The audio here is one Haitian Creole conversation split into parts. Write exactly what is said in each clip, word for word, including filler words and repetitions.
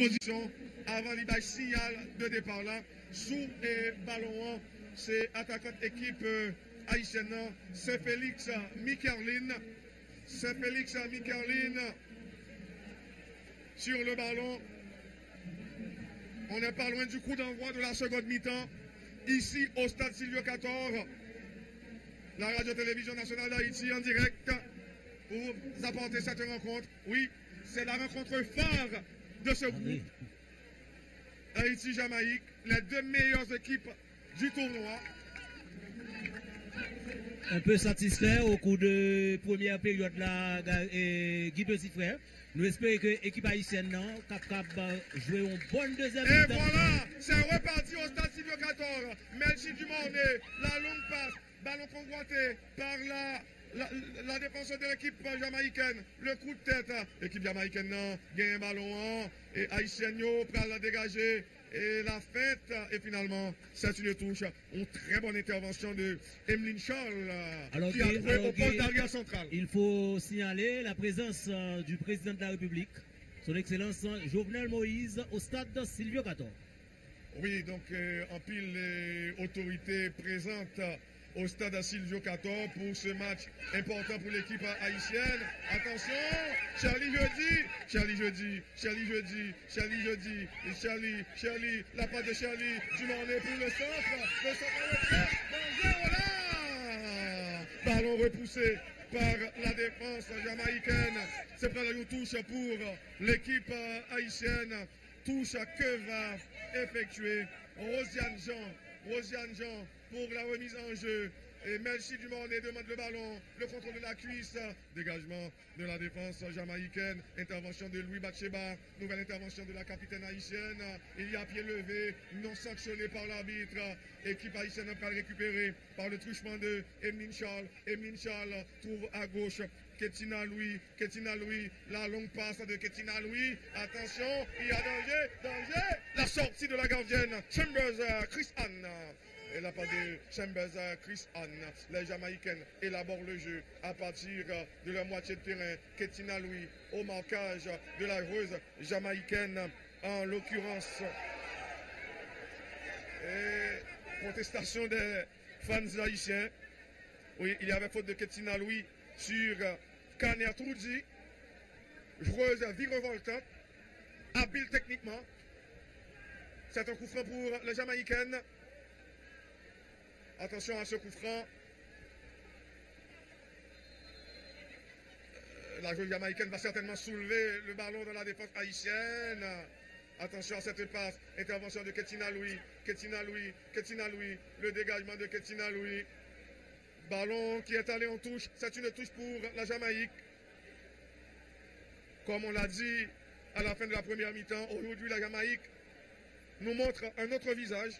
pozisyon avan li bay siyal de depa la. Sou e balon an, se atakant ekip e, ayisyèn nan, Saint Félix Mikerlin. Saint Félix Mikerlin sur le ballon. On n'est pas loin du coup d'envoi de la seconde mi-temps ici au stade Silvio Cator. La Radio-Télévision Nationale d'Haïti en direct pour vous apporter cette rencontre. Oui, c'est la rencontre phare de ce groupe. Haïti-Jamaïque, les deux meilleures équipes du tournoi. Un peu satisfait au cours de première période la, Ga- eh, Guy Petit Frère. Nou espere ke ekip ayisyèn nan kapab jwe yon bòn dezyèm Et mitan. Voilà, c'est reparti au stade Silvio Cator. Melchie Dumornay, la longue passe, ballon convoité par la, la, la défense de l'équipe jamaïcaine. Le coup de tête, équipe jamaïcaine nan genyen ballon an, et ayisyèn yo pral degaje, et la feinte, et finalement, c'est une touche, une très bonne intervention de Emeline Charles, euh, Alors qui a que- joué alors au poste que- d'arrière central. Il faut signaler la présence euh, du président de la République, son Excellence Jovenel Moïse, au stade Silvio Cator. Oui, donc euh, anpil euh, otorite prezante au stade Silvio Cator pour ce match important pour l'équipe haïtienne. Attention, Charlie Jeudi, Charlie Jeudi, Charlie Jeudi, Charlie Jeudi, et Charlie, Charlie, la passe de Charlie, Dumornay pour le centre, le centre arrêté, danger, voilà. Ballon repoussé par la défense jamaïcaine. C'est près d'une touche pour l'équipe haïtienne. Touche que va effectuer Rosiane Jean. Rosiane Jean pour la remise en jeu. Et Melchie Dumornay demande le ballon, le contrôle de la cuisse. Dégagement de la défense jamaïcaine. Intervention de Louis Batcheba. Nouvelle intervention de la capitaine haïtienne. Il y a pied levé, non sanctionné par l'arbitre. Équipe haïtienne après récupérée par le truchement de Emeline Charles. Emeline Charles trouve à gauche Ketina Louis. Ketina Louis, la longue passe de Ketina Louis. Attention, il y a danger, danger. La sortie de la gardienne, Chambers, euh, Chris Anne. Et la passe de Chambers, euh, Chris Anne. Les Jamaïcaines élaborent le jeu à partir euh, de leur moitié de terrain. Ketina Louis au marquage de la joueuse jamaïcaine en l'occurrence. Et protestation des fans haïtiens. Oui, il y avait faute de Ketina Louis sur euh, Kaner Troudy. Joueuse virevoltante, habile techniquement. C'est un coup franc pour les Jamaïcaines. Attention à ce coup franc. Euh, La joueuse jamaïcaine va certainement soulever le ballon dans la défense haïtienne. Attention à cette passe. Intervention de Ketina Louis. Ketina Louis. Ketina Louis. Le dégagement de Ketina Louis. Ballon qui est allé en touche. C'est une touche pour la Jamaïque. Comme on l'a dit à la fin de la première mi-temps, aujourd'hui la Jamaïque nous montre un autre visage.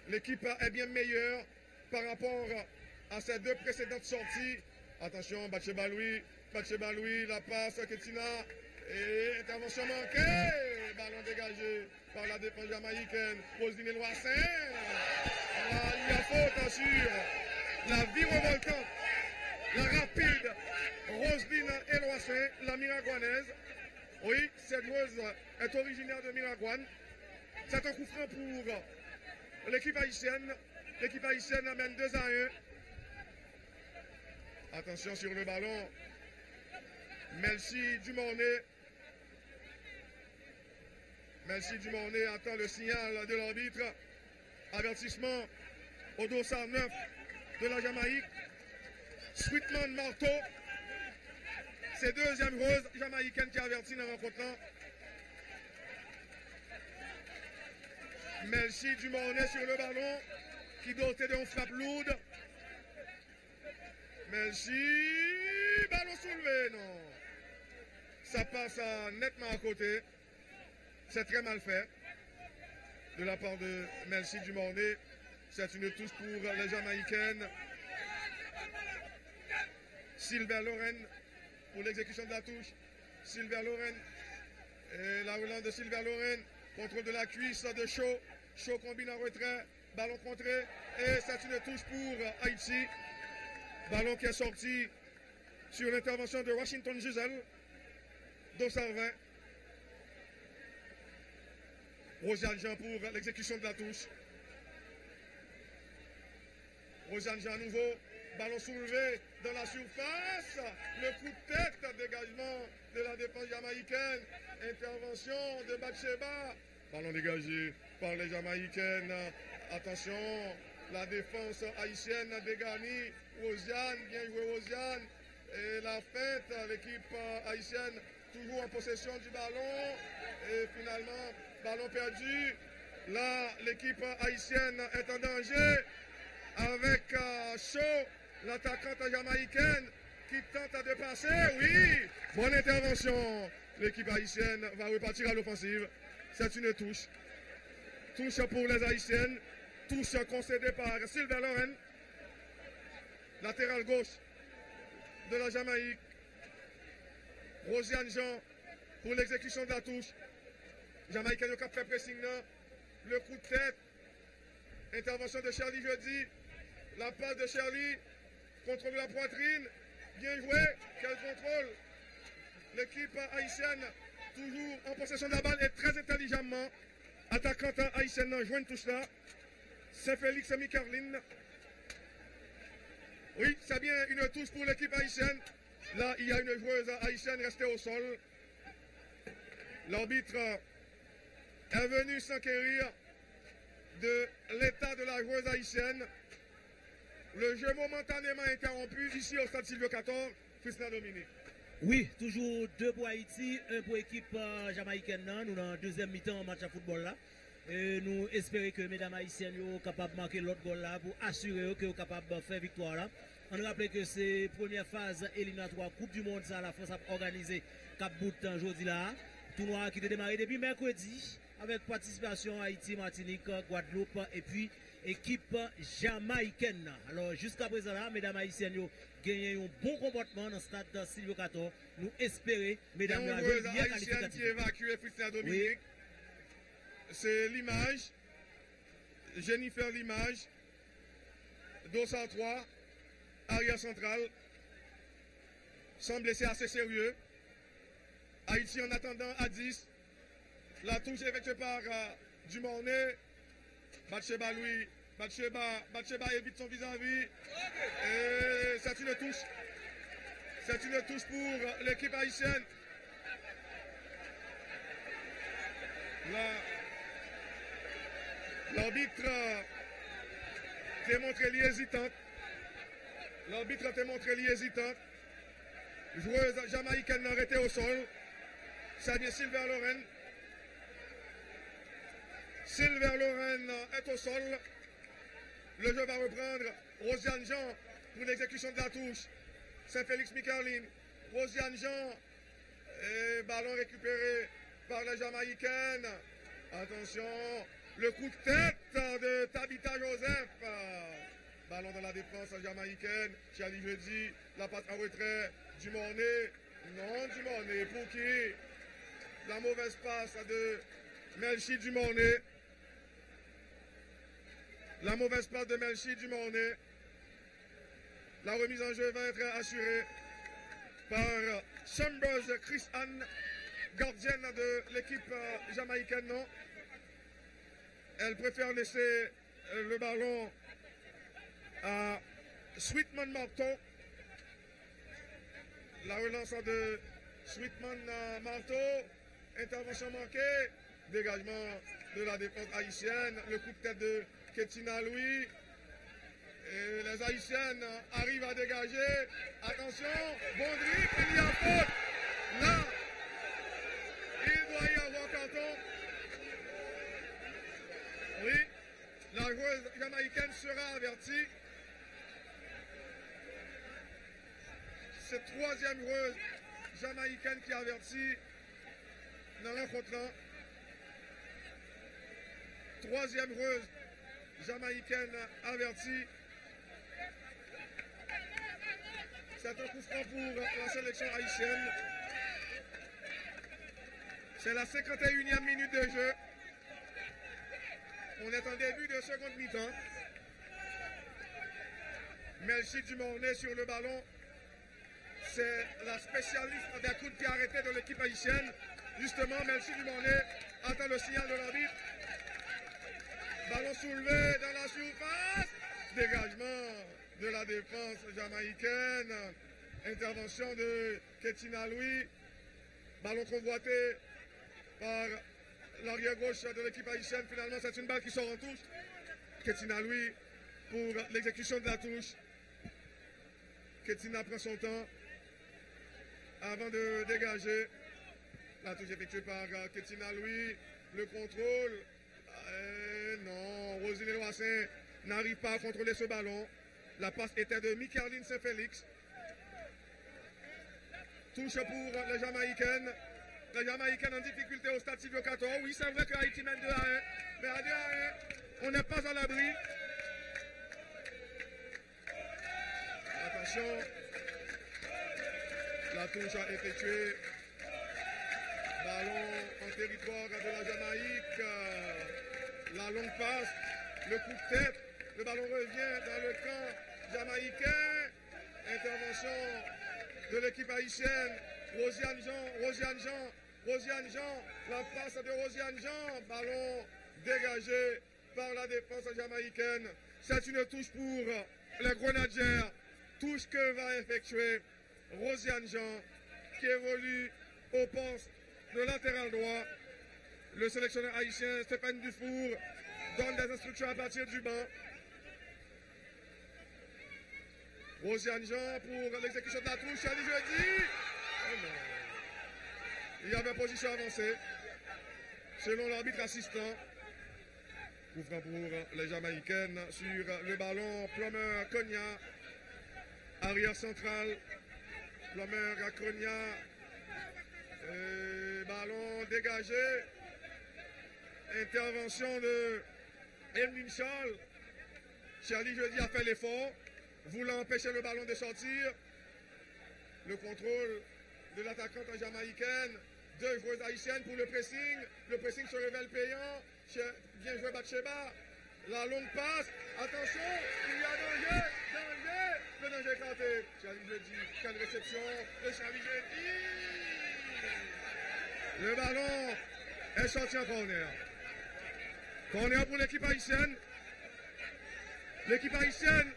L'équipe est bien meilleure par rapport à ses deux précédentes sorties. Attention, Batcheba Louis, Batcheba Louis, la passe à Ketina. Et intervention manquée. Ballon dégagé par la défense jamaïcaine. Roseline Eloissaint. Ah, il y a faute sur la virevoltante, la rapide Roseline Eloissaint, la Miragwanaise. Oui, cette joueuse est originaire de Miragwàn. C'est un coup franc pour l'équipe haïtienne. L'équipe haïtienne amène deux à un. Attention sur le ballon. Melchie Dumornay. Melchie Dumornay attend le signal de l'arbitre. Avertissement au dossard neuf de la Jamaïque. Sweetman Marteau. Se dezyèm joueuse jamaïcaine ki avèti nan rankont lan. Melchie Dumornay sur le ballon, qui doté d'une frappe lourde. Melchie, ballon soulevé, non. Ça passe euh, nettement à côté. C'est très mal fait de la part de Melchie Dumornay. C'est une touche pour les Jamaïcaines. Silver Loren pour l'exécution de la touche. Silver Loren. Et la relance de Silver Loren. Contrôle de la cuisse de Shaw. Shaw combine en retrait. Ballon contré. Et c'est une touche pour Haïti. Ballon qui est sorti sur l'intervention de Washington Gisèle. Dos à vingt. Rosiane Jean pour l'exécution de la touche. Rosiane Jean à nouveau. Ballon soulevé dans la surface. Le coup de tête, dégagement de la défense jamaïcaine. Intervention de Bathsheba. Ballon dégagé par les Jamaïcaines. Attention, la défense haïtienne dégarnie. Rosiane, bien joué Rosiane. Et la feinte, l'équipe haïtienne toujours en possession du ballon. Et finalement, ballon perdu. Là, l'équipe haïtienne est en danger avec euh, Shaw, l'attaquante jamaïcaine, qui tente de passer. Oui, bonne intervention. L'équipe haïtienne va repartir à l'offensive. C'est une touche. Touche pour les Haïtiennes. Touche concédée par Sylvain Lauren. Latéral gauche de la Jamaïque. Rosiane Jean pour l'exécution de la touche. Jamaïcaine yo k ap fè pressing nan. Le coup de tête. Intervention de Sherly Jeudi. La passe de Sherly. Contrôle de la poitrine. Bien joué. Quel contrôle. L'équipe haïtienne toujours en possession de la balle et très intelligemment. Atakant ayisyen nan jwenn touch la. Saint Félix Mikerlin. Oui, c'est bien une touche pour l'équipe haïtienne. Là, il y a une joueuse haïtienne restée au sol. L'arbitre est venu s'enquérir de l'état de la joueuse haïtienne. Le jeu momentanément interrompu ici au stade Sylvio Cator, Christian Dominique. Wi, toujou de pou Ayiti, en pou ekip euh, jamayikèn nan. Nou nan dezyèm mitan match a foutbòl la. E nou espere ke medam ayisyèn yo kapab make lòt gòl la pou asire yo ke yo kapab fè viktwa la. Ann raple ke se premyè faz eliminatwa Koup di Mond sa Lafrans ap òganize k ap bout jodi la a. Tounwa a ki te demare depi mèkredi avèk patisipasyon Ayiti, Matinik, Gwadloup epi ekip jamayikèn nan. Alò, jiskaprezan la, medam ayisyèn yo genyen yon bon konpòtman nan stad Sylvio Cator. Nou espere medam yo a jwe byen kalifikatif. Evakye Christian Dominique. Se Limaj, Jennifer Limaj, Dosartwa, aryè santral, sanble se ase serye. Ayiti an atandan a dis. La touche efektye pa euh, Dumornay. Batcheba Louis. Batcheba, Batcheba evit son vizavi. E c'est une touche. C'est une touche pour l'équipe haïtienne. La, l'arbitre te montre li ezitant. L'arbitre te montre li ezitant. Jwez jamayikèn nan rete au sol. Sa byen Silver Lauren. Silver Lauren est au sol. Le jeu va reprendre. Rosiane Jean pour l'exécution de la touche. Saint Félix Mikerlin. Rosiane Jean. Et ballon récupéré par la Jamaïcaine. Attention. Le coup de tête de Tabitha Joseph. Ballon dans la défense jamaïcaine. Charlie Jeudi. La passe en retrait. Dumornay. Non, Dumornay. Pour qui? La mauvaise passe de Melchie Dumornay. La mauvaise passe de Melchie Dumornay. La remise en jeu va être assurée par Chambers Chris Ann, gardienne de l'équipe euh, jamaïcaine. Non. Elle préfère laisser euh, le ballon à Sweetman Marteau. La relance de Sweetman euh, Marteau. Intervention manquée. Dégagement de la défense haïtienne. Le coup de tête de Ketina Louis. Et les Haïtiennes arrivent à dégager. Attention, bon dribble, il y a faute. Là, il doit y avoir carton. Oui, la joueuse jamaïcaine sera avertie. C'est troisième joueuse jamaïcaine qui est avertie dans la rencontre. Troisième joueuse jamaïcaine avertie. C'est un coup franc pour la sélection haïtienne. C'est la cinquante et unième minute de jeu. On est en début de seconde mi-temps. Melchie Dumornay sur le ballon. C'est la spécialiste des coups de pied arrêtés de l'équipe haïtienne. Justement, Melchie Dumornay attend le signal de l'arbitre. Ballon soulevé dans la surface. Dégagement de la défense jamaïcaine. Intervention de Ketina Louis. Ballon convoité par l'arrière gauche de l'équipe haïtienne. Finalement, c'est une balle qui sort en touche. Ketina Louis pour l'exécution de la touche. Ketina prend son temps avant de dégager. La touche effectuée par Ketina Louis. Le contrôle. Euh, non, Roselyne Loissaint n'arrive pas à contrôler ce ballon. La passe était de Mickerline Saint-Félix. Touche pour les Jamaïcaines. Les Jamaïcaines en difficulté au stade Sylvio Cator. Oui, c'est vrai que Haïti mène deux à un. Mais à deux à un, on n'est pas à l'abri. Attention. La touche a effectué. Ballon en territoire de la Jamaïque. La longue passe. Le coup de tête. Le ballon revient dans le camp jamaïcain. Intervention de l'équipe haïtienne. Rosiane Jean, Rosiane Jean, Rosiane Jean. La passe de Rosiane Jean. Ballon dégagé par la défense jamaïcaine. C'est une touche pour les Grenadières. Touche que va effectuer Rosiane Jean, qui évolue au poste de latéral droit. Le sélectionneur haïtien Stéphane Dufour donne des instructions à partir du banc. Rosiane Jean pour l'exécution de la touche. Charlie Jeudi. Oh non. Il y avait position avancée. Selon l'arbitre assistant, coup franc pour les Jamaïcaines sur le ballon. Plummer Konya, arrière central. Plummer Konya. Euh, ballon dégagé. Intervention de Emeline Charles. Charlie Jeudi a fait l'effort, voulant empêcher le ballon de sortir. Le contrôle de l'attaquante jamaïcaine, deux joueuses haïtiennes pour le pressing. Le pressing se révèle payant. Bien joué Batcheba. La longue passe. Attention, il y a danger, danger. Le danger écarté. Charlie Jeudi, quelle réception de Charlie Jeudi. Le ballon est sorti en corner. Corner pour l'équipe haïtienne. L'équipe haïtienne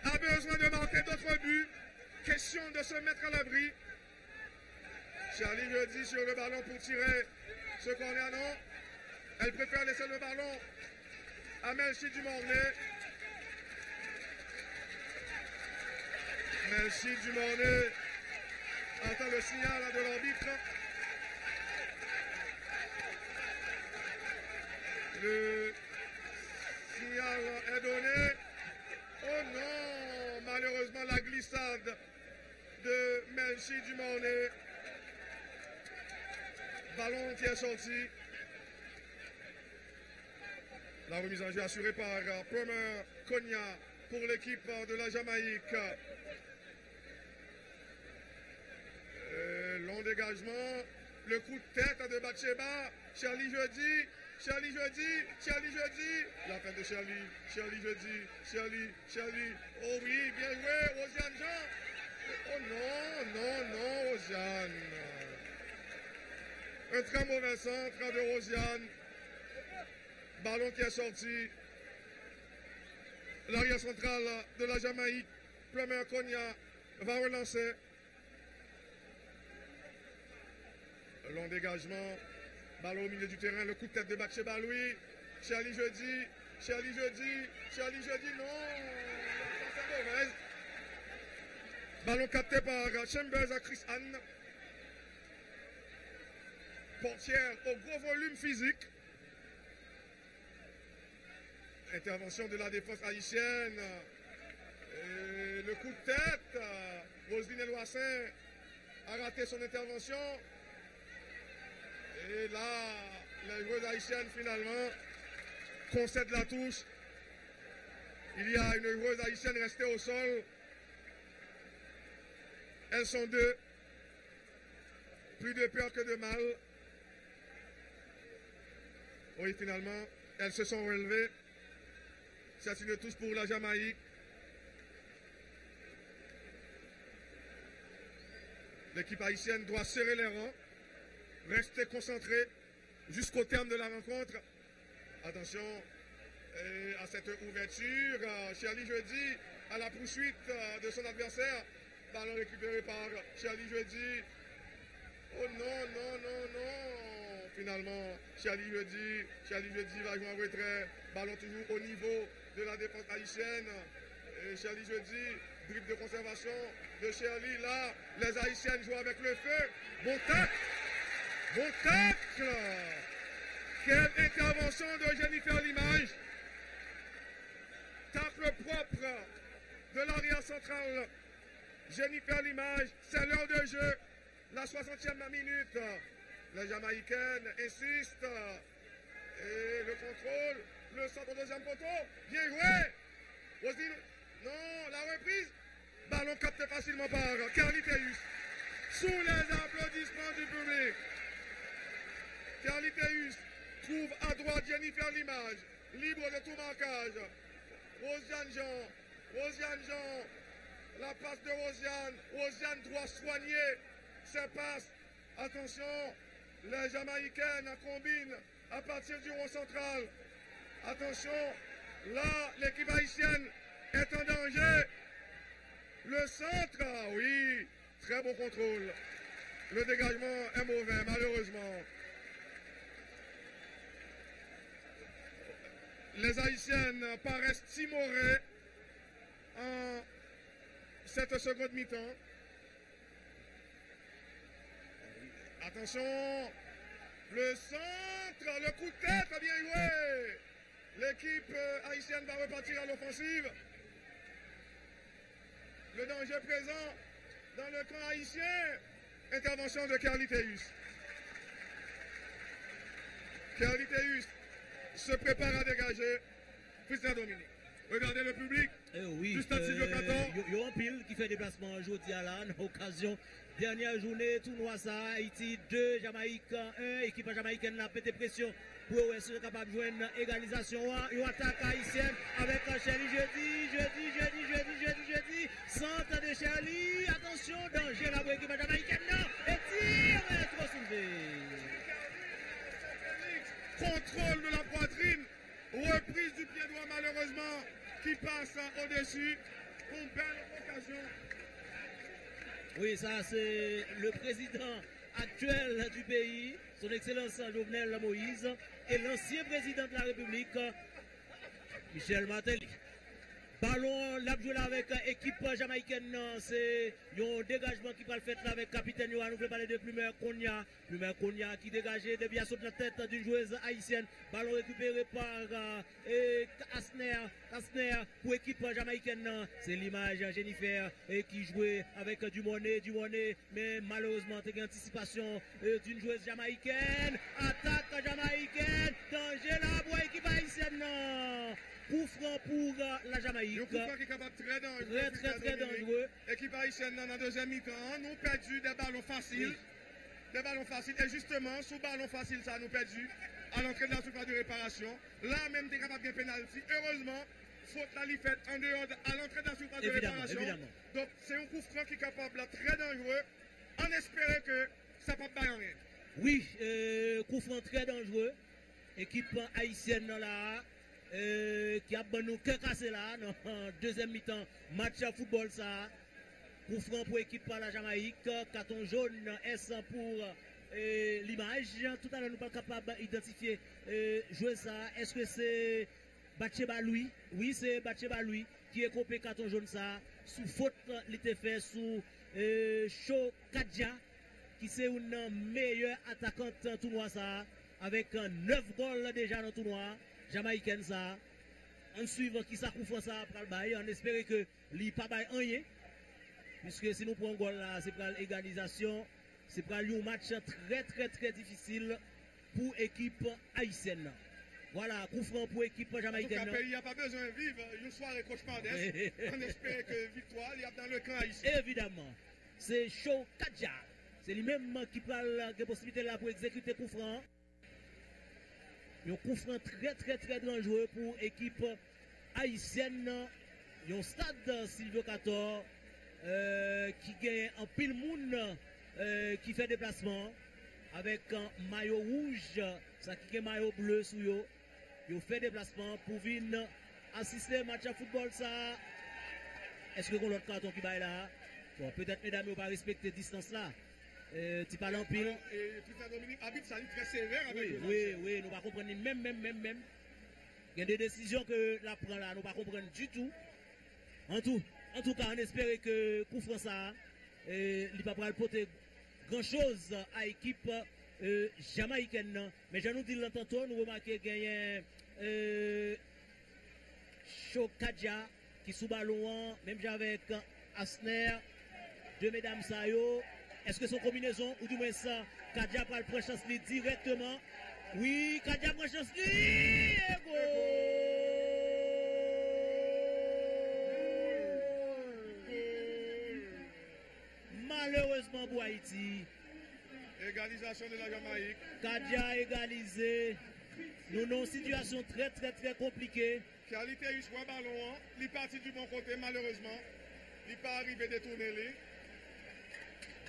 a besoin de marquer d'autres buts. Question de se mettre à l'abri. Charlie Jeudi sur le ballon pour tirer ce corner, non. Elle préfère laisser le ballon à Melchie Dumornay. Melchie Dumornay attend le signal de l'arbitre. Le signal est donné. Oh non, malheureusement, la glissade de Melchie Dumornay. Ballon qui est sorti. La remise en jeu assurée par Plummer Konya pour l'équipe de la Jamaïque. Euh, long dégagement. Le coup de tête de Batcheba. Charlie Jeudi. Charlie Jeudi. Charlie Jeudi. La tête de Charlie. Charlie Jeudi. Charlie. Charlie. Oh oui, bien joué, Rosiane Jean. Oh non, non, non, Rosiane. Un très mauvais centre de Rosiane. Ballon qui est sorti. L'arrière central de la Jamaïque, Plummer Konya, va relancer. Long dégagement. Ballon au milieu du terrain. Le coup de tête de Batcheba Louis. Charlie Jeudi. Charlie Jeudi. Charlie Jeudi. Non. La passe est mauvaise. Ballon capté par Chambers à Chris Anne. Portière au gros volume physique. Intervention de la défense haïtienne. Et le coup de tête. Roselyne Loissaint a raté son intervention. Et là, les joueuses haïtiennes, finalement, concèdent la touche. Il y a une joueuse haïtienne restée au sol. Elles sont deux. Plus de peur que de mal. Oui, finalement, elles se sont relevées. C'est une touche pour la Jamaïque. L'équipe haïtienne doit serrer les rangs, rester concentrée jusqu'au terme de la rencontre. Attention, Et à cette ouverture, euh, Cherly Jeudi à la poursuite euh, de son adversaire. Ballon récupéré par Cherly Jeudi. Oh non, non, non, non. Finalement, Cherly Jeudi, Cherly Jeudi va jouer en retrait. Ballon toujours au niveau de la défense haïtienne. Et Cherly Jeudi, dribble de conservation de Cherly. Là, les Haïtiennes jouent avec le feu. Bon tacle. Bon tacle. Quelle intervention de Jennifer Limage. Tacle propre de l'arrière central. Jennifer Limage, c'est l'heure de jeu. La soixantième minute. La Jamaïcaine insiste. Et le contrôle. Le centre au deuxième poteau. Bien joué. Roselyne. Non, la reprise. Ballon capté facilement par Kerly Théus. Sous les applaudissements du public. Kerly Théus trouve à droite Jennifer Limage, libre de tout marquage. Rosiane Jean, Rosiane Jean, la passe de Rosiane. Rosiane doit soigner ses passes. Attention, les Jamaïcaines combinent à partir du rond central. Attention, là, l'équipe haïtienne est en danger. Le centre, ah oui, très bon contrôle. Le dégagement est mauvais, malheureusement. Les Haïtiennes paraissent timorées en cette seconde mi-temps. Attention, le centre, le coup de tête, bien joué. L'équipe euh, haïtienne va repartir à l'offensive. Le danger présent dans le camp haïtien. Intervention de Kerly Théus. Kerly Théus se prépare à dégager. Christian Dominique. Regardez le public. Eh oui, du stade Sylvio euh, Cator. Yo, yo anpil ki fè deplasman an jodi a la nan okazyon dènyè jounen tounwa sa a, Ayiti de, Jamayik en. Ekip jamayikèn nan ap mete presyon pou yo wè si yo kapab jwenn egalizasyon an. Yon atak ayisyèn avèk Cherly Jeudi, Jeudi, Jeudi, Jeudi, Jeudi, Jeudi. Sant de Cherly. Atansyon, danje la pou ekip jamayikèn nan. E tir, men twò soulve. Contrôle de la poitrine. Reprise du pied droit, malheureusement, qui passe au-dessus. Une belle occasion. Oui, ça, c'est le président actuel du pays, son Excellence Jovenel Moïse, et l'ancien président de la République, Michel Martelly. Balon, l ap jwe la avèk ekip jamayikèn nan. Se yon degajman ki pral fèt la avèk kapitèn yo a. Nou vle pale de Plumer Konya. Plumer Konya ki degaje devyasyon de la tête d'une joueuse haïtienne. Ballon récupéré par euh, et Asner. Asner pou ekip jamayikèn nan. Se limaj Jennifer eh, ki jwe avèk Dumornay. Dumornay, men malerezman, te gen antisipasyon eh, d'une joueuse jamaïcaine. Atak jamayikèn. Danje la pou ekip ayisyèn nan. Kou fran pou euh, la Jamayik. Yon kou fran ki kapab trè danjere. Trè, trè, trè danjere. Ekip ayisyèn nan, nan dezyèm mitan an, nou pèdi de balon fasil. Wi. De balon fasil. E jisteman, sou balon fasil sa nou pèdi, a lantre de la surface de réparation, la menm te kapab gen penalti. Erezman, fot la li fèt andeyò, a lantre de la surface de réparation. Evidaman, evidaman. Donk, se yon kou fran ki kapab la trè danjere. Ann espere ke sa p ap bay anyen. Wi, euh, kou fran trè danjere. Ekip ayisyèn nan la a, euh, ki ap ban nou kè kase la a, nan dezyèm mitan match foutbòl sa a. Kou fran pou ekip la Jamayik, katon jòn, S pou euh, limaj. Toutalè, nou pa kapab idantifye euh, jwè sa a. Èske se Batcheba Louis? Wi, se Batcheba Louis ki ekope katon jòn sa a sou fot li te fè sou euh, Cho Kadja, ki se youn nan meyè atakant tounwa sa a, avèk nèf gòl deja nan tounwa a, jamayikèn sa a. Ann swiv kisa kou fran sa a pral bay, ann espere ke li pa bay anyen, piske si nou pran gòl la, se pral egalizasyon, se pral yon match trè, trè, trè difisil pou ekip ayisyèn nan. Vwala, kou fran pou ekip jamayikèn nan. Antouka, peyi a pa bezwen viv yon sware kochmadès. Ann espere ke viktwa li ap nan le kan ayisyen. Evidaman. Se Cho Kadja. Se li menm ki pral gen posiblite la pou egzekite kou fran an. Yon kou fran trè, trè, trè danjere pou ekip ayisyèn nan. Yon stad Sylvio Cator euh, ki gen anpil moun euh, ki fè deplasman an avèk euh, mayo wouj, sa ki gen mayo ble sou yo. Yo fè deplasman pou vin asiste match a foutbòl sa a. Èske gon lòt katon ki bay la a? Bon, petèt medam yo pa respekte distans la. Eh, ti pale anpil. Alò, eh, Tristan Dominique, abit sa li trè sevè avèk Wi, wi, wi, nou pa konprann li menm, menm, menm, menm. Gen de desizyon ke l ap pran la, nou pa konprann ditou. Antou, antouka, ann espere ke kou fran sa a, eh, li pa pral pote gran choz a ekip, eh, jamayikèn nan. Men jan nou di l nan tanto, nou remake genyen, eh, Cho Kadja ki sou balon an, menm jan avèk Asner. De medam sa yo, èske se yon konbinezon oudimwens Kadja pral pran chans li dirèkteman? Wi, Kadja pran chans li! E gòl! Malerezman pou Ayiti. Égalisation de la Jamaïque. Kadja egalize. Nou nan yon sitiyasyon trè, trè, trè konplike. Charly te jis wè balon an, li pati di bon kote, malerezman, li pa rive detounen li.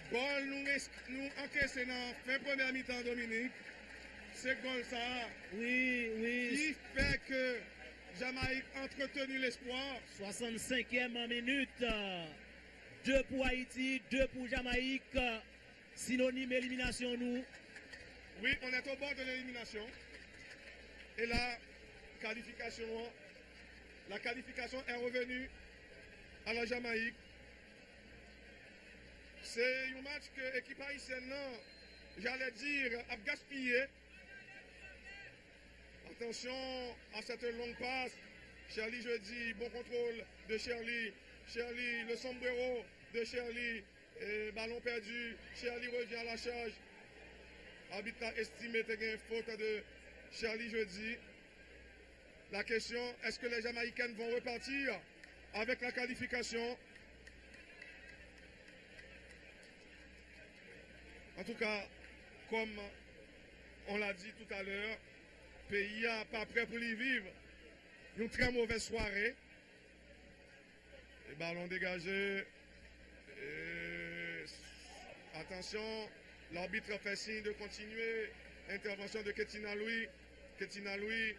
Gòl nou, nou ankese nan fen premyè mitan, Dominique, se gòl sa a Wi, wi. ki fè ke Jamayik antreteni lespwa. Swasannsenkyèm minit. De pou Ayiti, de pou Jamayik. Sinonim eliminasyon nou. Oui, on est au bord de l'élimination. Et la, qualification, la qualification est revenue à la Jamaïque. Se yon match ke ekip ayisyèn nan, j'allais dire, ap gaspiye. Attention à cette longue passe. Sherly Jeudi, bon contrôle de Sherly. Sherly, le sombrero de Sherly. Et ballon perdu. Sherly revient à la charge. Abit la estime te gen fot de Sherly Jeudi. La question, est-ce que les Jamaïcaines vont repartir avec la qualification? En tout cas, comme on l'a dit tout à l'heure, peyi a pa prè pou li viv yon trè movèz sware. E balon degaje. E, atansyon, l'arbitre fait signe de continuer. Intervention de Ketina Louis. Ketina Louis,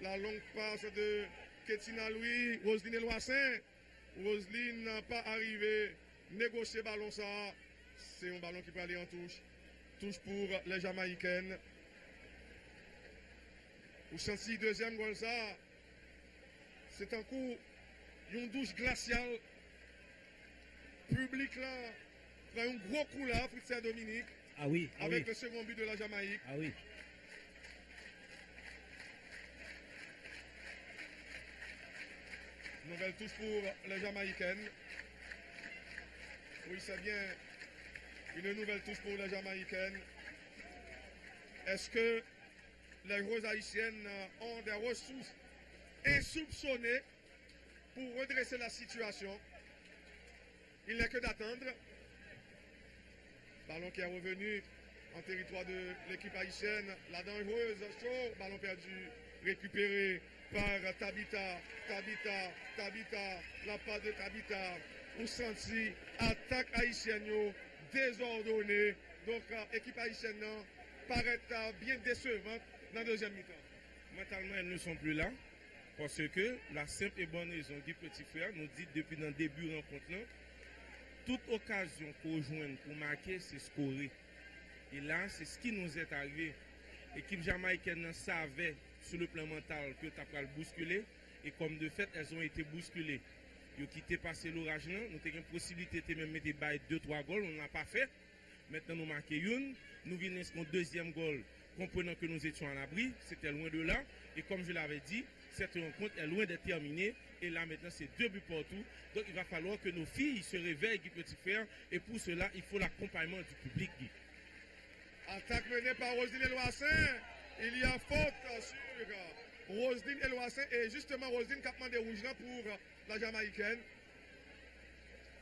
la longue passe de Ketina Louis. Roseline Eloissaint. Roseline pa arive negosye balon sa a. Se yon balon ki prale an touch. Touch pou lè Jamayikèn. Ou santi dezyèm gòl sa a, se tankou yon douch glasyal. Piblik la pran yon gwo kou la, Fritz Saint-Dominique, Ah oui, ah avec oui. le second but de la Jamaïque. Ah oui. Nouvelle touche pour les Jamaïcaines. Oui, c'est bien. Une nouvelle touche pour les Jamaïcaines. Est-ce que les joueuses haïtiennes ont des ressources insoupçonnées pour redresser la situation? Il n'est que d'attendre. Ballon qui est revenu en territoire de l'équipe haïtienne. La dangereuse, Cho. Ballon perdu. Récupéré par Tabitha. Tabitha, Tabitha, la passe de Tabitha. Ou santi atak ayisyèn yo dezòdone. Donk, euh, ekip ayisyèn nan parèt, euh, byen desevant nan dezyèm mitan. Mentalement, elles ne sont plus là. Paske la senp e bòn rezon, Guy Petit Frère, nou di depi nan debi rankont lan, tout okazyon ke w jwenn pou make, se skore. E la, c'est ce qui nous est arrivé. Ekip jamayikèn nan savè, sou le plan mantal, ke ta pral bouskile, e comme de fait, elles ont été bousculées. Yo kite pase loraj lan, nou te gen posiblite te menm mete bay de twa gòl, on l'a pas fait. Mentnan nou make youn, nou vin enskri yon dezyèm gòl, comprenant que nous étions à l'abri, c'était loin de là, et comme je l'avais dit, cette rencontre est loin d'être terminée, et là maintenant c'est deux buts partout, donc il va falloir que nos filles se réveillent, Guy Petit Frère, et pour cela, il faut l'accompagnement du public, Guy. Attaque menée par Roseline Eloissaint, il y a faute sur Roseline Eloissaint, et justement Roseline k ap mande wouj lan pou la Jamaïcaine.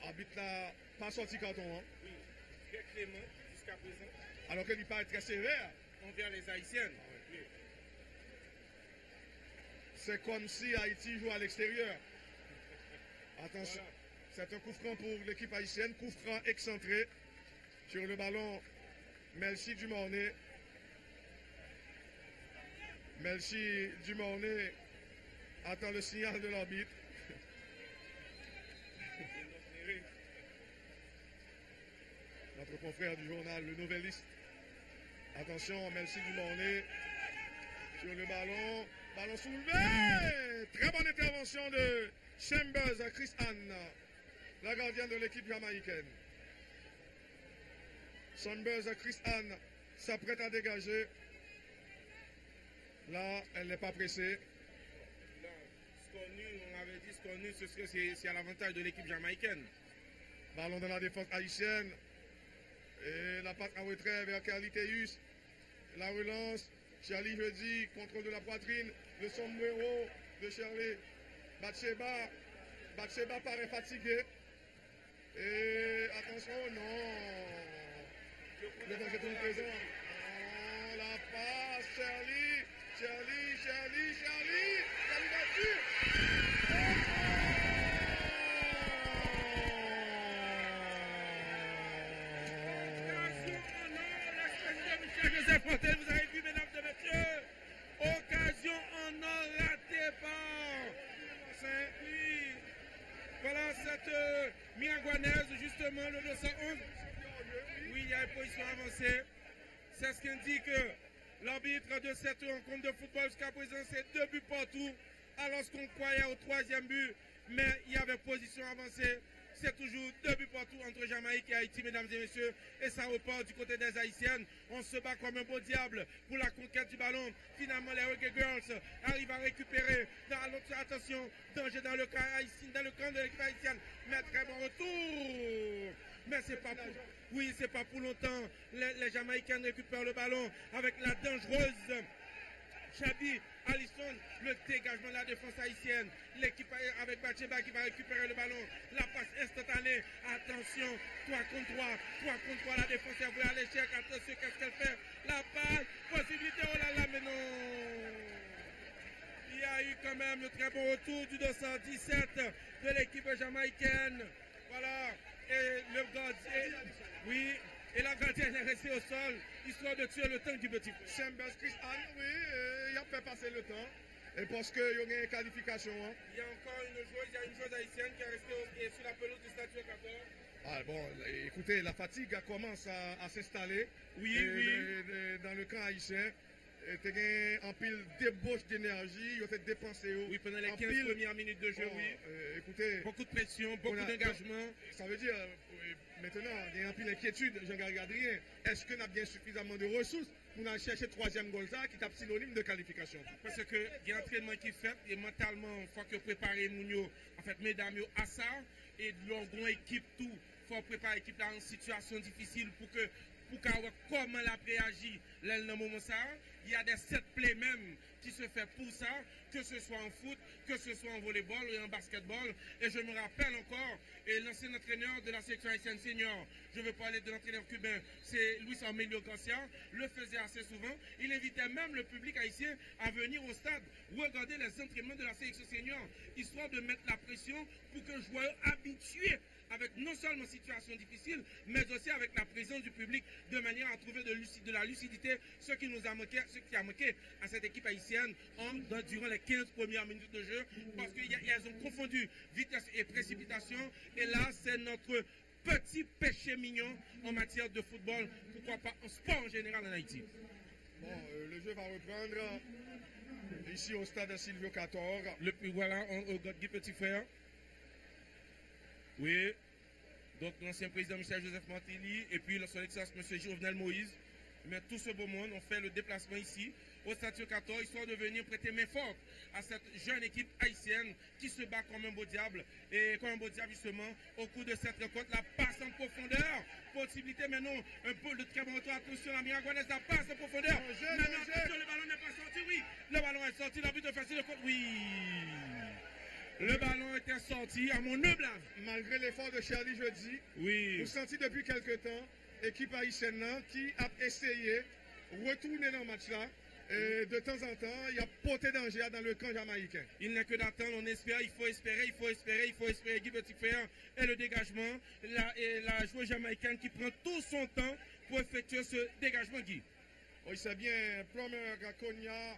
Abit la pa sòti katon an. Wi, trè kleman jiska prezan. Alò ke li parèt trè sevè. Envè lèz Ayisyen. Wi. C'est comme si Haïti joue à l'extérieur. Attention, c'est un coup franc pour l'équipe haïtienne. Coup franc excentré sur le ballon. Melchie Dumornay. Melchie Dumornay attend le signal de l'arbitre. Notre confrère du journal Le Nouvelliste. Attention, Melchie Dumornay sur le ballon. Ballon soulevé. Très bonne intervention de Chambers Chris Anne, la gardienne de l'équipe jamaïcaine. Chambers Chris Anne s'apprête à dégager. Là, elle n'est pas pressée. Score nul, on avait dit score nul, ce serait, c'est, c'est à l'avantage de l'équipe jamaïcaine. Ballon dans la défense haïtienne. Et la passe en retrait vers Kerly Théus. La relance. Sherly Jeudi, contrôle de la poitrine. Le sombrero de Sherly. Bathsheba. Bathsheba paraît fatiguée. Et attention, non. Le danger est toujours présent. Oh, la passe, Sherly. Sherly, Sherly, Sherly. Sherly battu. Occasion en or, respecté Michel Joseph Martel, vous avez vu, mesdames et messieurs. Occasion en or ratée par. Oui. Voilà cette euh, Miragwanaise, justement, le deux cent onze. Oui, il y a une position avancée. C'est ce qu'indique euh, l'arbitre de cette rencontre de football jusqu'à présent. C'est deux buts partout, alors qu'on croyait au troisième but, mais il y avait position avancée. C'est toujours deux buts partout entre Jamaïque et Haïti, mesdames et messieurs, et ça repart du côté des Haïtiennes. On se bat comme un beau diable pour la conquête du ballon. Finalement, les Reggae Girls arrivent à récupérer. Dans, attention, danger dans le camp haïtien, dans le camp de l'équipe haïtienne. Mais très bon retour. Mais c'est pas pour, oui, c'est pas pour longtemps. Les, les Jamaïcaines récupèrent le ballon avec la dangereuse Sherly Alisson, le dégagement de la défense haïtienne. L'équipe avec Bathsheba qui va récupérer le ballon. La passe instantanée. Attention, trois contre trois. Trois contre trois. La défense est vouée à l'échec. Attention, qu'est-ce qu'elle fait? La passe. Possibilité. Oh là là, mais non. Il y a eu quand même un très bon retour du deux cent dix-sept de l'équipe jamaïcaine. Voilà. Et le gardien. Oui. Et la gardienne est restée au sol, histoire de tuer le temps du petit. Chambers Chris Anne, wi, y ap fè pase le tan. E paske yo gen kalifikasyon an. Il y a encore une joueuse, il y a une joueuse haïtienne qui est restée au- et sur la pelouse du Stade Louis quatorze. Ah, bon, écoutez, la fatigue commence à, à s'installer. Oui, euh, oui. De- de- dans le camp haïtien. E te gen anpil debòch denèji, yo te depanse yo. Oui, pendant les quinze premières minutes de jeu, bon, oui. Euh, écoutez, beaucoup de pression, beaucoup d'engagement. Sa vle di, euh, mentnan, gen anpil enkyetid, Jean Garry Adrien. Èske n ap gen sifizaman de resous pou n al chèche twazyèm gòl sa a ki t ap sinonim de kalifikasyon? Paske gen antrènman ki fèt, e mantalman, fòk yo prepare moun yo, anfèt, medam yo, a sa, e lè w gen yon ekip tou, fò w prepare ekip la an sitiyasyon difisil pou ke, pou ka wè kòman l ap reyaji lè l nan moman sa a. Il y a des set play menm qui se fait pour ça, que ce soit en foot, que ce soit en volleyball et en basketball. Et je me rappelle encore, et l'ancien entraîneur de la sélection haïtienne senior, je veux parler de l'entraîneur cubain, c'est Luis Armelio Garcia, le faisait assez souvent. Il invitait même le public haïtien à venir au stade regarder les entraînements de la sélection senior, histoire de mettre la pression pour que joueurs habitués avec non seulement situation difficile, mais aussi avec la présence du public, de manière à trouver de, luci- de la lucidité, ce qui nous a manqué, ce qui a manqué à cette équipe haïtienne en, dans- durant les quinze premières minutes de jeu, parce qu'elles ont confondu vitesse et précipitation, et là, c'est notre petit péché mignon en matière de football, pourquoi pas en sport en général en Haïti. Bon, euh, le jeu va reprendre ici au stade Sylvio Cator. Le, voilà, on, on regarde Guy Petit Frère. Oui. Donc, l'ancien président Michel Joseph Martelly et puis son Excellence Monsieur Jovenel Moïse, mais tout ce beau monde ont fait le déplacement ici, au Stade Cator, histoire de venir prêter main forte à cette jeune équipe haïtienne qui se bat comme un beau diable. Et comme un beau diable, justement, au cours de cette rencontre, la passe en profondeur. Possibilité, mais non, un peu de très bon retour. Attention, la Miragwanaise, la passe en profondeur. Danger, mais non, danger. Attention, le ballon n'est pas sorti, oui. Le ballon est sorti, l'arbitre fait signe de faute, oui. Le ballon était sorti, à mon humble avis. Malgré l'effort de Sherly Jeudi, oui, ou santi depi kèlke tan, ekip ayisyèn nan ki ap eseye retounen nan match la, e, de tanzantan, y ap pote danje a dans le camp jamaïcain. Il n'est que d'attendre, on espère, il faut espérer, il faut espérer, il faut espérer, Guy Petit Frère, et le dégagement, la, et la joueuse jamaïcaine qui prend tout son temps pour effectuer ce dégagement, Guy. Wi, se byen, Plummer Konya,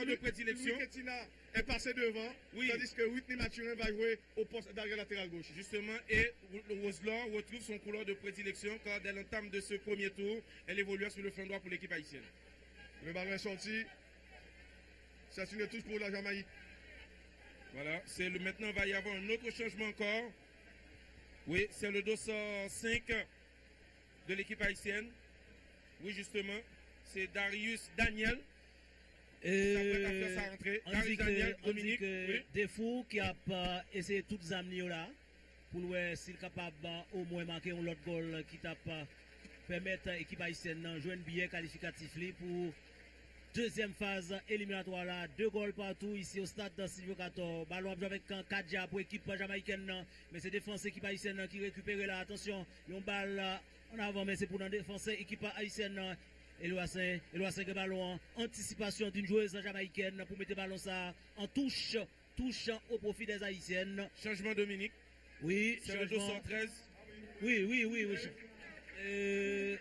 couleur de prédilection. Louis Ketina est passé devant, Oui. Tandis que Whitney Mathurin va jouer au poste d'arrière latéral gauche. Justement, et Roselor retrouve son couleur de prédilection car dès l'entame de ce premier tour, elle évolue sur le flanc droit pour l'équipe haïtienne. Le ballon est sorti. C'est une touche pour la Jamaïque. Voilà, c'est le, maintenant va y avoir un autre changement encore. Oui, c'est le dossard cinq de l'équipe haïtienne. Oui, justement, c'est Darius Daniel. E, Sa prèt a fè sa rantre. an Darius di ke, Daniel, an di Dominique. ke Oui. Defou ki ap uh, eseye tout zam li yo la pou l wè si l kapab uh, omwen make yon lòt gòl ki t ap uh, pèmèt ekip ayisyèn nan jwenn biyè kalifikatif li pou dezyèm faz eliminatwa la. De gòl patou isi o stad Silvio Cator. Balon ap jwe avèk Kadia pou ekip jamayikèn nan. Men se defans ekip ayisyèn nan ki rekipere la. Atansyon, yon bal an avan, men se pou nan defans ekip ayisyèn nan. Elwasen, Elwasen gen balon an. Antisipasyon d'une joueuse jamaïcaine pou mete balon sa an touch. Touch au profit des Haïtiennes. Chanjman Dominik. Wi, chanjman. Wi, wi, wi, wi.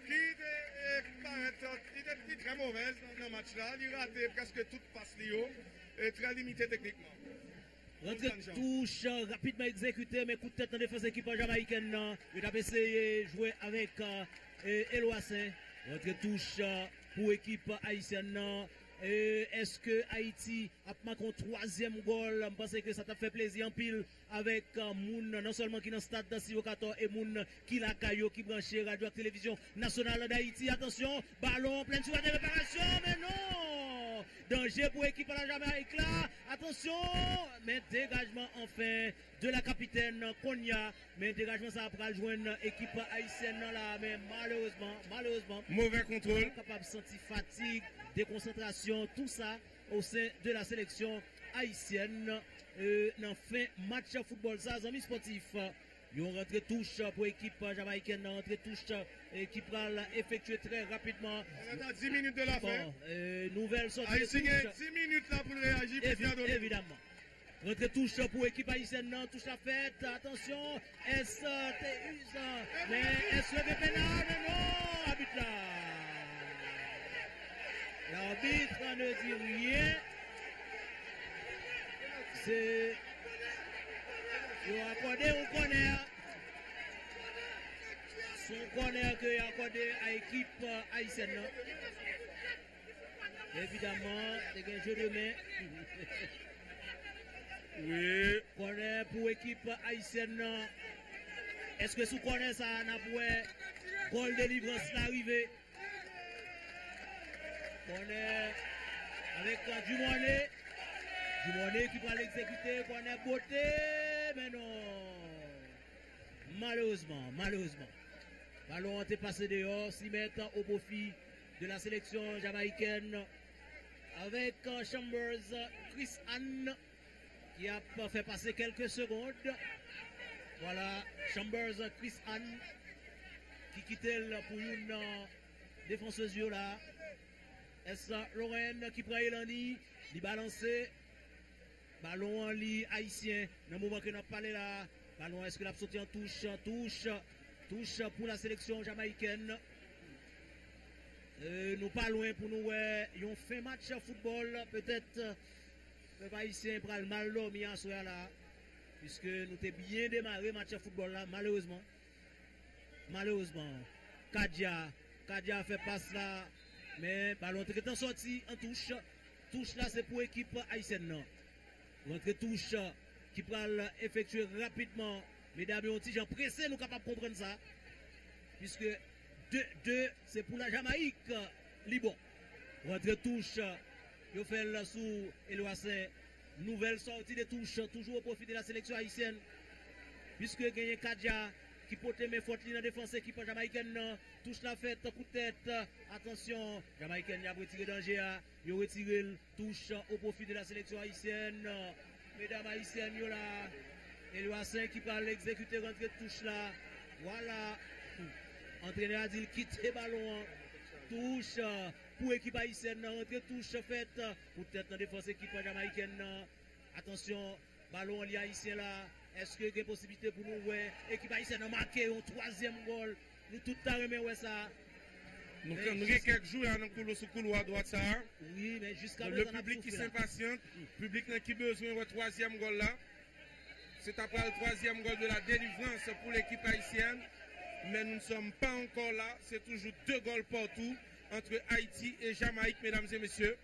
Ki te parèt, li te li trè movèz nan match la. Li rate prèske tout pas li yo. E trè limite teknikman. Rantre touch rapidman egzekite, men kout tèt nan defans ekip jamayikèn nan. Yo t ap eseye jwe avèk Elwasen. Rantre touch pou ekip ayisyèn nan. Èske Ayiti ap make yon twazyèm gòl? M panse ke sa t ap fè plezi anpil avèk moun non sèlman ki nan stad Silvio Cator e moun ki lakay yo ki branche radyo ak televizyon nasyonal Dayiti. Atansyon, balon plen sou de reparasyon, men non! Danje pou ekip la Jamayik la. Atansyon, men degajman anfen de la kapitèn Konya. Men degajman sa a pral jwenn ekip ayisyèn nan la, men malerezman, malerezman, move kontwòl, kapab santi fatig, dekonsantrasyon, tou sa o sen de la seleksyon ayisyèn nan fen match foutbòl sa, zanmi spòtif. Yon rantre touch pou ekip jamayikèn nan, rantre touch ki pral efektye trè rapidman. Nouvèl sòti de touch. Evidamman. Rantre touch pou ekip ayisyèn nan, touch la fèt, atansyon, S T U, men èske gen pena? Men non, abit la. L'arbitre ne dit rien. Se yo akòde yon kònè. Se yon kònè ke yo akòde a ekip ayisyèn nan. Evidamman, te gen je de men. Wi. Kònè pou ekip ayisyèn nan. Èske sou kònè sa a n ap wè gòl delivrans la rive? Kònè avèk Dumornay. Dumornay ki pral egzekite kònè bote, men non. Malerezman, malerezman. Balon an te pase deyò, si mèt o pwofi de la seleksyon jamayikèn avèk Chambers Chris Ann ki ap fè pase kèlke segond. Vwala, Chambers Chris Ann ki kite l pou youn nan defansèz yo la. S Lorraine ki pran elan li, li balanse. Balon an li ayisyen nan moman ke n ap pale la. Balon an èske l ap soti an touch? Touch, touch pou la seleksyon jamayikèn. Nou pa lwen pou nou wè yon fen match foutbòl. Petèt pèp ayisyen pral mal dòmi aswè a la, piske nou te byen demare match foutbòl la, malerezman. Malerezman, Kadia, Kadia fè pas la, men balon te gentan sòti an touch. Touch la se pou ekip ayisyèn nan. Rantre touch ki pral efektye rapidman. Medam yo yon ti jan prese, nou kapab konprann sa. Piske de de se pou la Jamayik, li bon. Rantre touch, yo fè l sou Elwasen. Nouvèl sòti de touch, toujou o pwofi de la seleksyon ayisyèn. Piske genyen Kadia ki pote men fòt li nan defans ekip jamayikèn nan. Touch la fèt, kout tèt. Atansyon, jamayikèn y ap retire danje a. Yo retire l. Touch o pwofi de la seleksyon ayisyèn. Medam ayisyèn yo la. Elwasen ki pral egzekite rantre touch la. Vwala. Antrenè a di l kite balon an. Touch pou ekip ayisyèn nan. Rantre touch fèt. Kout tèt nan defans ekip jamayikèn nan. Atansyon, balon an li ayisyen la. Èske gen posiblite pou nou wè ekip ayisyèn nan make yon twazyèm gòl? Nou tout ta renmen wè sa. Nou gen kèk jou la nan koulou sou koulwa dwat sa a. Wi, men jiska prezan n ap soufri la. Le public qui s'impatiente, piblik nan ki bezwen wè twazyèm gòl la. Se ta pral twazyèm gòl de la délivrance pour l'équipe haïtienne. Mais nous ne sommes pas encore là. C'est toujours deux goals partout entre Haïti et Jamaïque, mesdames et messieurs.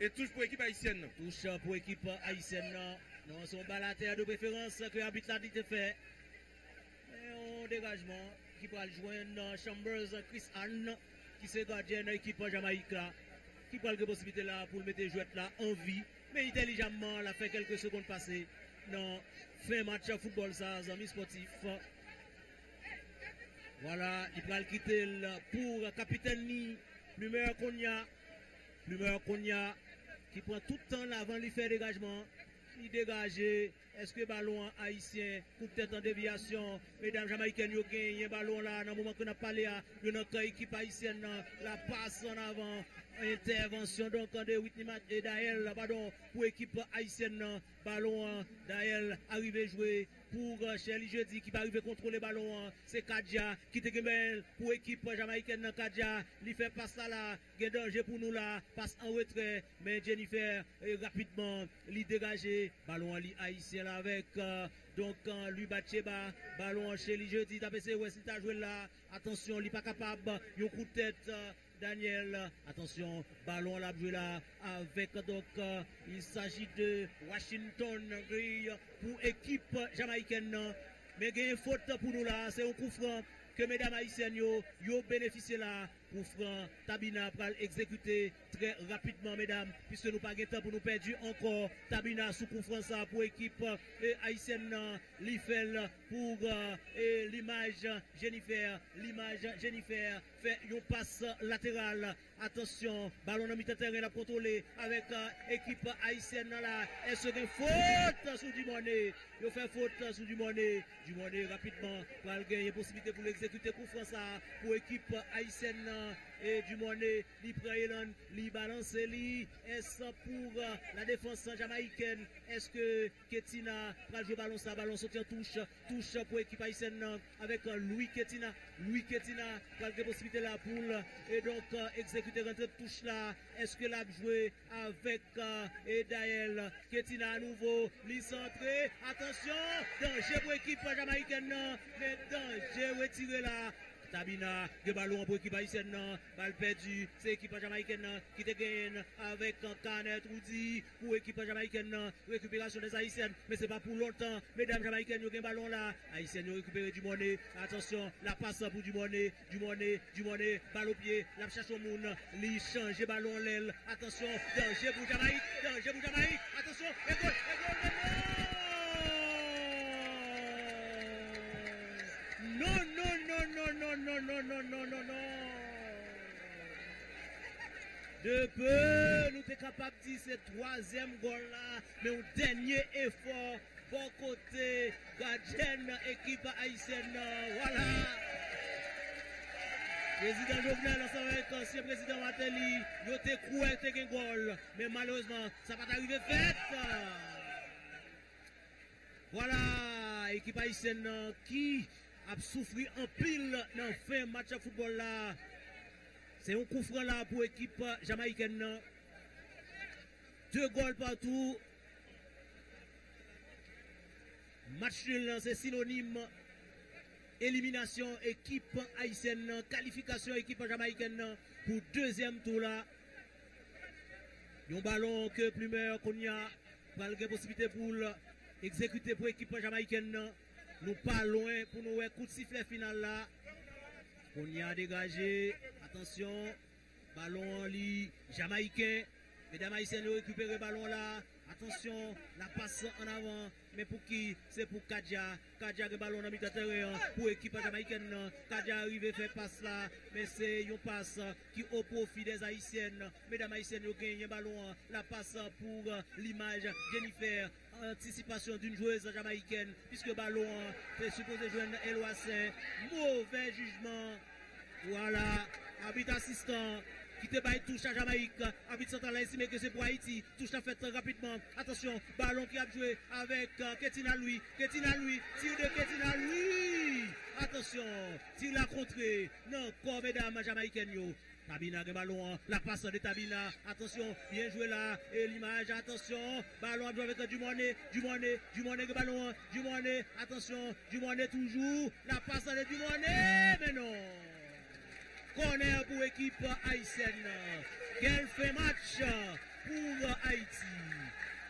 E touch pou ekip ayisyèn nan. Touch pou ekip ayisyèn nan. Non, se yon bal atè de preferans ke abit la di te fè. Men yon degajman ki pral jwenn Chambers Chris Ann, ki se gadyèn ekip Jamayik la, ki pral gen posiblite la pou l mete jwèt la an vi. Men entèlijamman, l ap fè kèlke segonn pase nan fen match foutbòl sa, zanmi spòtif. Vwala, li pral kite l pou kapitèn li, Plumer Konya. Plumer Konya ki pran tout tan l avan li fè degajman. Li degaje. Èske balon an ayisyen? Kout tèt an devyasyon. Medam jamaykèn yo genyen balon la nan moman ke n ap pale a. Yo nan kan ekip ayisyèn nan. La pas an avan. Entèvansyon donk de Whitney Mat- e Daël, padon, pou ekip ayisyèn nan. Balon an, Daël a rive jwe pou Sherly Jeudi ki pa rive kontwole balon an. Se Kadja ki te gen bèl pou ekip jamaykèn nan. Kadja, li fè pas la la. Gen danje pou nou la. Pas an retrè. Men Jennifer, e, rapidman, li degaje. Balon an li ayisyen la avèk, e, donk, e, Louis Batcheba. Balon an Sherly Jeudi. T ap eseye wè si l ta jwe l la. Atansyon, li pa kapab. Yon kout tèt, e, Daniel. Atansyon, balon an l ap jwe la avèk, donk, e, il s'agit de Washington Gray pou ekip jamaykèn nan. Men genyen fot pou nou la. Se yon kou fran ke medam ayisyèn yo, yo benefisye la. Kou fran, Tabina pral egzekite trè rapidman, medam, piske nou pa gen tan pou nou pèdi ankò. Tabina sou kou fran sa pou ekip, e, ayisyèn nan. Li fè l pou, e, limaj Jennifer. Limaj Jennifer fè yon pas lateral. Atansyon, balon nan mitan tèren l ap kontwole avèk, e, ekip ayisyèn nan la. Èske gen fot sou Dumornay? Yo fè fot sou Dumornay. Dumornay rapidman pral genyen posiblite pou l egzekite kou fran sa pou ekip ayisyèn nan. E Dumornay, li pran elan, li balanse li. Èske pou, e, la defans jamaykèn? Èske Ketina pral jwe balon sa? Balon soti an touch. Touch pou ekip ayisyèn nan avèk, e, Louis Ketina. Louis Ketina pral gen posiblite la pou l, e donk, e, egzekite rantre touch la. Èske l ap jwe avèk, e, e, Daël? Ketina anouvo, li santre. Atansyon, danje pou ekip jamaykèn nan. Men danje retire la. Tabina gen balon an pou ekip ayisyèn nan. Bal pèdi, se ekip jamaykèn nan ki te genyen l avèk, e, Kanè Troudy pou ekip jamaykèn nan. Récupération des Haïtiennes, men se pa pou lontan. Medam jamaykèn yo gen balon la. Ayisyèn yo rekipere Dumornay. Atansyon, la pas pou Dumornay. Dumornay, Dumornay, bal o pye. L ap chache yon moun. Li chanje balon anlè l. Atansyon, danje pou Jamayik. Danje pou Jamayik. Atansyon, e gòl, e gòl, e gòl! Non, non, non, non, non, non, non, non, non, non, non. De peu, nou te kapab di se twazyèm gòl la, men yon dènye efò bò kote gadyèn ekip ayisyèn nan. Vwala! Prezidan Jovenel ansanm avèk ansyen prezidan Martelly, yo te kwè te gen gòl, men malerezman, sa pa t arive fèt. Vwala, ekip ayisyèn nan ki ap soufri anpil nan fen match foutbòl la. Se yon kou fran la pou ekip jamayikèn nan. De gòl patou. Match nul lan se sinonim eliminasyon ekip ayisyèn nan, kalifikasyon ekip jamayikèn nan pou dezyèm tou la. Yon balon ke Plumer kounye a pral gen posiblite pou l egzekite pou ekip jamayikèn nan. Nou pa lwen pou nou wè kout siflè final la. Kounye a degaje. Atansyon. Balon an li jamayiken. Medam ayisyèn yo rekipere balon la. Atansyon. La pas an avan. Men pou ki? Se pou Kadja. Kadja gen balon nan mitan teren an pou ekip jamayikèn nan. Kadja rive fè pas la. Men se yon pas ki o pwofi dè ayisyèn. Medam ayisyèn yo genyen balon an. La pas pou, euh, Limaj Jennifer. Antisipasyon d'une joueuse jamayiken, piske balon an te sipoze jwenn Elwasen. Move jijman. Vwala. Abit asistan ki te bay touch a Jamayik. Abit santral la estime ke se pou Ayiti. Touch la fèt rapidman. Atansyon, balon ki ap jwe avèk, euh, Ketina Louis. Ketina Louis. Tir de Ketina Louis. Atansyon. Tir la kontre nan kò medam jamayikèn yo. Tabina gen balon an. La pas de Tabina. Atansyon. Byen jwe la. E Limaj. Atansyon. Balon ap jwe avèk Dumornay. Dumornay. Dumornay gen balon an. Dumornay. Atansyon. Dumornay toujou. La pas de Dumornay. Men non. Kònè pou ekip ayisyèn. Kèl fen match pou Ayiti.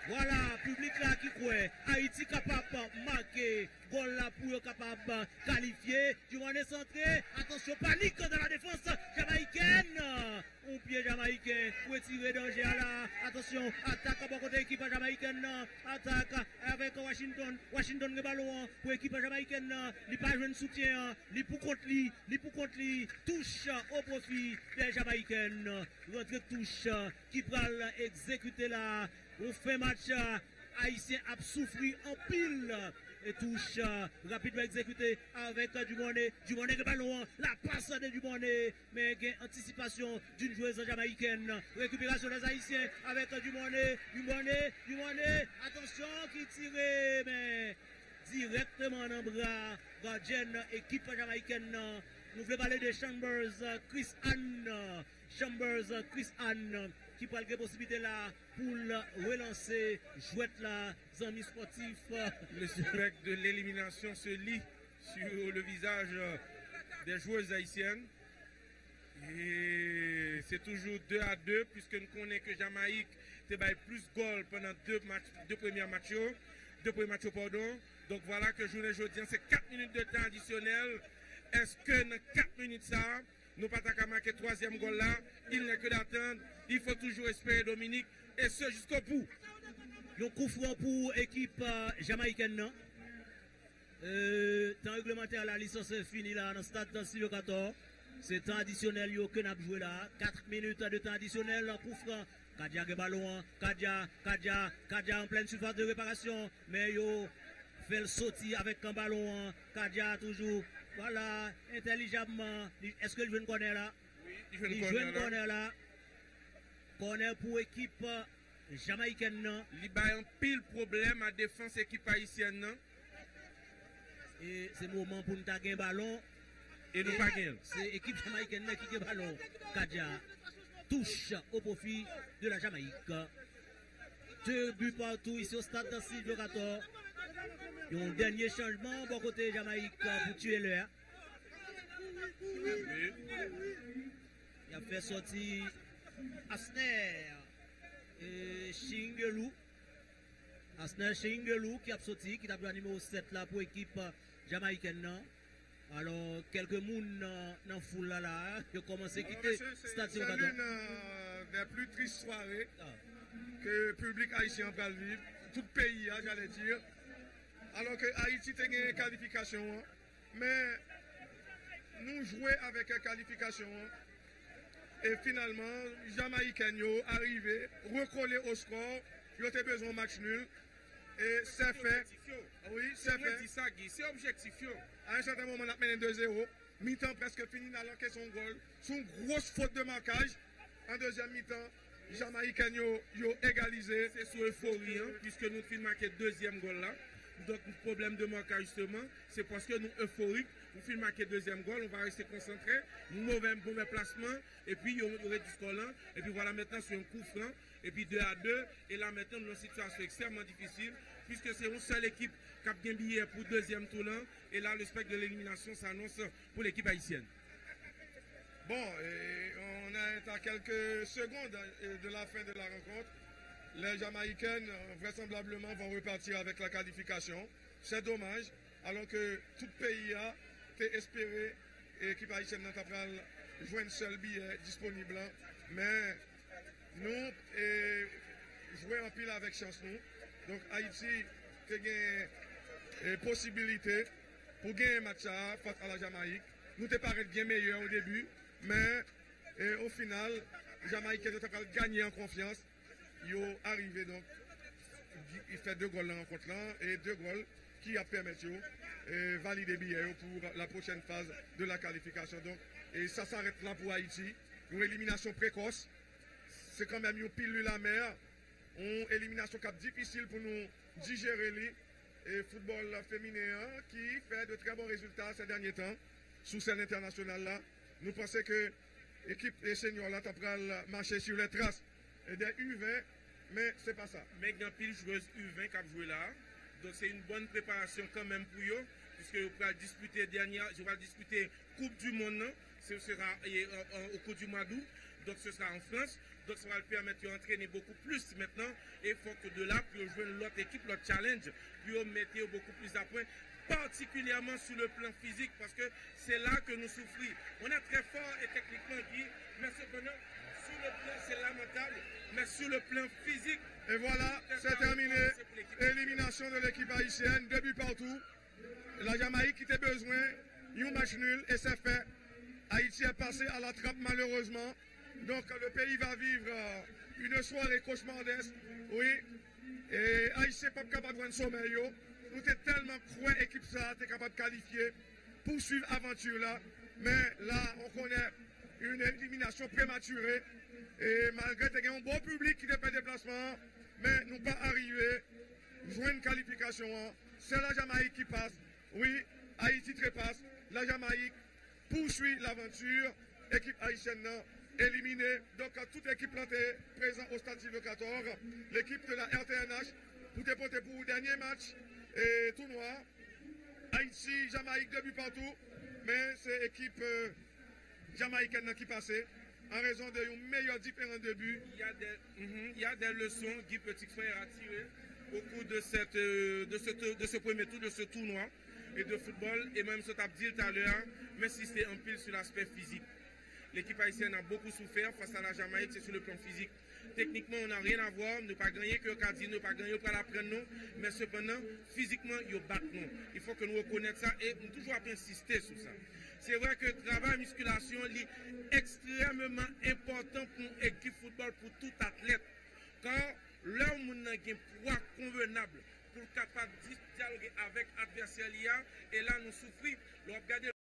Vwala, piblik la ki kwè Ayiti kapab make gòl la pou yo kapab kalifye. Dumornay santre. Atansyon, panik nan la defans jamayikèn. Yon pye jamayiken pou retire danje a la. Atansyon, atak bò kote ekip jamayiken nan. Atak avèk Washington. Washington gen balon an pou ekip jamayiken nan. Li pa jwenn soutyen an. Li pou kont li. Li pou kont li. Touch o pwofi de jamayiken. Rantre touch ki pral egzekite la. Yon fen match ayisyen ap soufri anpil. E touch rapidman egzekite avèk Dumornay. Dumornay gen balon an. La pas de Dumornay. Men gen antisipasyon d'une joueuse jamayiken. Rekiperasyon lè ayisyen avèk Dumornay. Dumornay, Dumornay. Atansyon ki tire, men dirèkteman nan bra gadyèn ekip jamayiken nan. Nou vle pale de Chambers Chris Ann. Chambers Chris Ann ki pral gen posiblite la pou l relanse jwèt la, zanmi spòtif. Le sourire de l'élimination se lit sur le visage des joueuses haïtiennes. E se toujou de a de, puiske n konnen ke Jamayik te bay plis gòl pandan de match, de premyè match yo, de premye match yo, padon. Donk, vwala ke jounen jodi an, se kat minit de tan adisyonèl. Èske nan kat minit sa a, nou pa ta ka make twazyèm gòl la? Il n'est que d'attendre. Il faut toujours espérer, Dominique, et ce jusqu'au bout. Yon koufran pou ekip jamayiken nan. Tan reglemantè la, li sanse fini la nan stad Silvio Cator. Se tan adisyonèl yo ke n ap jwe la. Kat minit de tan adisyonèl, koufran. Kadia gen balon an. Kadia, Kadia, Kadia an plèn sifas de reparasyon. Men yo fè l soti avèk kan balon an. Kadia toujou, vwala, entèlijamman. Èske l jwenn kònè la? Li jwenn kònè la. Kònè pou ekip jamayiken nan. Li bay anpil pwoblèm a defans ekip ayisyèn nan. E se moman pou n ta gen balon. E nou pa gen l. Se ekip jamayiken nan ki gen balon. Kadia. Touch au profit de la Jamaïque. De buts partout ici au stade Silvio Cator. Yon dènye chanjman bò kote Jamayik pou tiye lè a. Y ap fè sòti Asner Chingelou. Asner Chingelou ki ap sòti, ki t ap jwe a nimewo sèt la pou ekip jamayiken nan. Alò, kèlke moun nan, nan foul la, la, yo kòmanse kite stad Silvio Cator. C'est l'une des plus tristes soirées que piblik ayisyen an pral viv, tout peyi a, j'allais dire. Alò ke Ayiti te gen kalifikasyon an, men nou jwe avèk kalifikasyon an. E finalman, Jamayiken yo arive, rekole o skò, yo te bezwen match nul. E se fè. Wi, se fè. Mwen di sa, Guy, se objektif yo. A yon sèten moman, n ap mennen de zewo. Mitan prèske fini, n al ankense yon gòl. Se yon gwo fot de makaj. An dezyèm mitan, Jamayiken yo, yo egalize. Se sou efori an, piske nou fin make dezyèm gòl la. Donk, pwoblèm de makaj, jisteman, se paske nou eforik. Nou fin make dezyèm gòl, nou pa rete konsantre. Move, move plasman, epi yo, yo redui skò lan. Epi vwala, mentnan, se yon kou fran. Epi de a de, e la mentnan, nou nan sitiyasyon ekstrèmman difisil, piske se yon sèl ekip k ap gen biyè pou dezyèm tou lan. E la, le spectre de l'élimination s'annonce pour l'équipe haïtienne. Bon, et on est à quelques secondes, euh, de la fin de la rencontre. Les Jamaïcaines, euh, vraisemblablement, vont repartir avec la qualification. C'est dommage, alors que tout peyi a te espere ekip ayisyèn nan ta pral jwenn sèl biyè disponib lan. Men nou, e, jwe anpil avèk chans nou. Donk, Ayiti te gen, e, posibilite pou genyen match sa a fas a la Jamayik. Nou te parèt byen meyè o debi, men, e, o final, Jamayiken yo ta pral ganye an konfyans. Yo arive, donk, di-, fè de gòl nan rankont lan, e de gòl ki ap pèmèt yo, e, valide biyè yo pou la prochaine phase de la qualification. Donk, e sa s'arrête là pou Ayiti. Yon eliminasyon prekòs. Se kanmenm yon pilule amère. Yon eliminasyon k ap difisil pou nou dijere li. E foutbòl feminen an ki fè de trè bon rezilta ces derniers temps sou sèn entènasyonal la. Nou panse ke ekip, e, senior la ta pral mache sur les traces, e, des U vingt, men se pa sa. Men gen anpil jwez U vingt k ap jwe la. Donk, se yon bòn preparasyon kanmenm pou yo, piske yo pral dispite dènye, yo pral dispite Koup di Monn nan. Ce sera, e, en, en, au cours du mois d'août. Donk, ce sera en France. Donk, sa pral pèmèt yo antrene bokou plis mentnan. E fòk de la pou yo jwenn lòt ekip, lòt challenge, pou yo mete yo bokou plis a pwen, partikilyèman sou le plan fizik, paske se la ke nou soufri. On est très fort et techniquement, Guy, men sepandan, Sur le plan, c'est lamentable, mais sur le plan physique, Et voilà, c'est terminé. Élimination de l'équipe haïtienne, deux buts partout. La Jamaïque qui était besoin, un match nul, et c'est fait. Haïti est passé à la trappe malheureusement. Donc le pays va vivre euh, une soirée cauchemardesque. Oui, et Haïtien pas capable de prendre sommeil. Nous étions tellement croyants équipe ça, était capable de qualifier, poursuivre aventure là. Mais là, on connaît une élimination prématurée. E malgre te gen yon bon piblik ki te fè deplasman an, men nou pa arive jwenn kalifikasyon an. Se la Jamayik ki pas. Wi, Ayiti trepas. La Jamayik poursuit l'aventure. Ekip ayisyèn nan elimine. Donk, tout ekip lan te prezan o stad Sylvio Cator. L'équipe de la R T N H pou te pote pou dènye match e tounwa. Ayiti, Jamayik, de bi patou. Men se ekip euh, jamayikèn nan ki pase an rezon de yon meyè diferans de bi. Il y a des, mhm, il y a des leçons Guy Petit Frère a tirées au cours de, cette, euh, de, ce, de ce premier tour de ce tournoi et de football. Et même ce que tu as dit tout à l'heure, mais si c'est en pile sur l'aspect physique. L'équipe haïtienne a beaucoup souffert face à la Jamaïque, c'est sur le plan physique. Techniquement, on n'a rien à voir. Nou pa gen anyen ke yo ka di nou, pa gen anyen yo pral aprann nou. Men sepandan, fizikman, yo bat nou. Il faut que nou rekonèt sa e m toujou ap ensiste sou sa. Se vre ke travay miskilasyon li ekstrèmeman enpòtan pou yon ekip foutbòl, pou tout atlèt. Kan lè yon moun nan gen pwa konvenab pou l kapab di- dyaloge avèk advèsè li a, e la nou soufri. Lè w ap gade